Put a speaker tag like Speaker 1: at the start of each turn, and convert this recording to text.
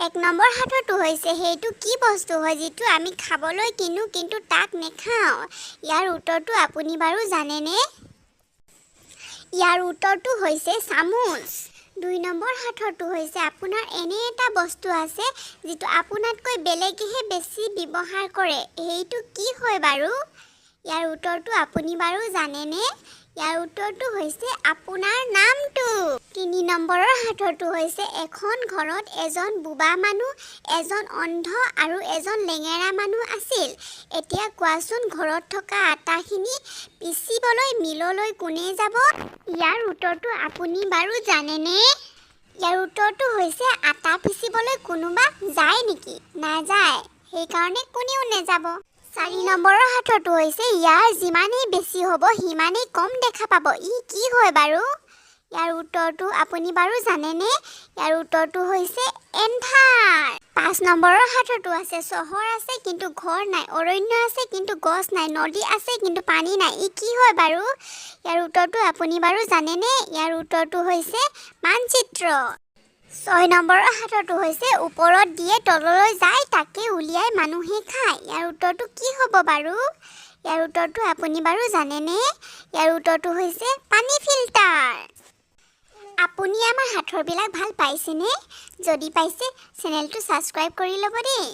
Speaker 1: 1 number সাঁথৰটো হৈছে, সেইটো কি বস্তু হয় যিটো আমি খাবলৈ কিনো কিন্তু তাক নেখাওঁ? ইয়াৰ উত্তৰটো আপুনি বাৰু জানেনে? ইয়াৰ উত্তৰটো হৈছে চামুচ। 2 নম্বৰ সাঁথৰটো হৈছে, আপোনাৰ এনে এটা বস্তু আছে যিটো আপোনাতকৈ বেলেগেহে বেছি ব্যৱহাৰ কৰে, সেইটো কি হয় বাৰু? ইয়াৰ উত্তৰটো আপুনি বাৰু জানেনে? ইয়াৰ উত্তৰটো হৈছে আপোনাৰ নামটো। 3 নম্বৰৰ সাঁথৰটো হৈছে, এখন ঘৰত এজন বোবা মানুহ, এজন অন্ধ আৰু এজন লেঙেৰা মানুহ আছিল। এতিয়া কোৱাচোন, ঘৰত থকা আটাখিনি পিচিবলৈ মিললৈ কোনে যাব? ইয়াৰ উত্তৰটো আপুনি বাৰু জানেনে? ইয়াৰ উত্তৰটো হৈছে, আটা পিচিবলৈ কোনোবা যায় নেকি? নাযায়। সেইকাৰণে কোনেও নেযাব। 4 নম্বৰৰ সাঁথৰটো হৈছে, ইয়াৰ যিমানেই বেছি হ'ব সিমানেই কম দেখা পাব, ই কি হয় বাৰু? ইয়াৰ উত্তৰটো আপুনি বাৰু জানেনে? ইয়াৰ উত্তৰটো হৈছে এন্ধাৰ। 5 নম্বৰৰ সাঁথৰটো আছে, চহৰ আছে কিন্তু ঘৰ নাই, অৰণ্য আছে কিন্তু গছ নাই, নদী আছে কিন্তু পানী নাই, ই কি হয় বাৰু? ইয়াৰ উত্তৰটো আপুনি বাৰু জানেনে? ইয়াৰ উত্তৰটো হৈছে মানচিত্ৰ। 6 নম্বৰৰ সাঁথৰটো হৈছে, ওপৰত দিয়ে তললৈ যায়, তাকে উলিয়াই মানুহে খায়, ইয়াৰ উত্তৰটো কি হ'ব বাৰু? ইয়াৰ উত্তৰটো আপুনি বাৰু জানেনে? ইয়াৰ উত্তৰটো হৈছে পানী ফিল্টাৰ। আপুনি আমাৰ সাঁথৰবিলাক ভাল পাইছেনে? যদি পাইছে, চেনেলটো ছাবস্ক্ৰাইব কৰি ল'ব দেই।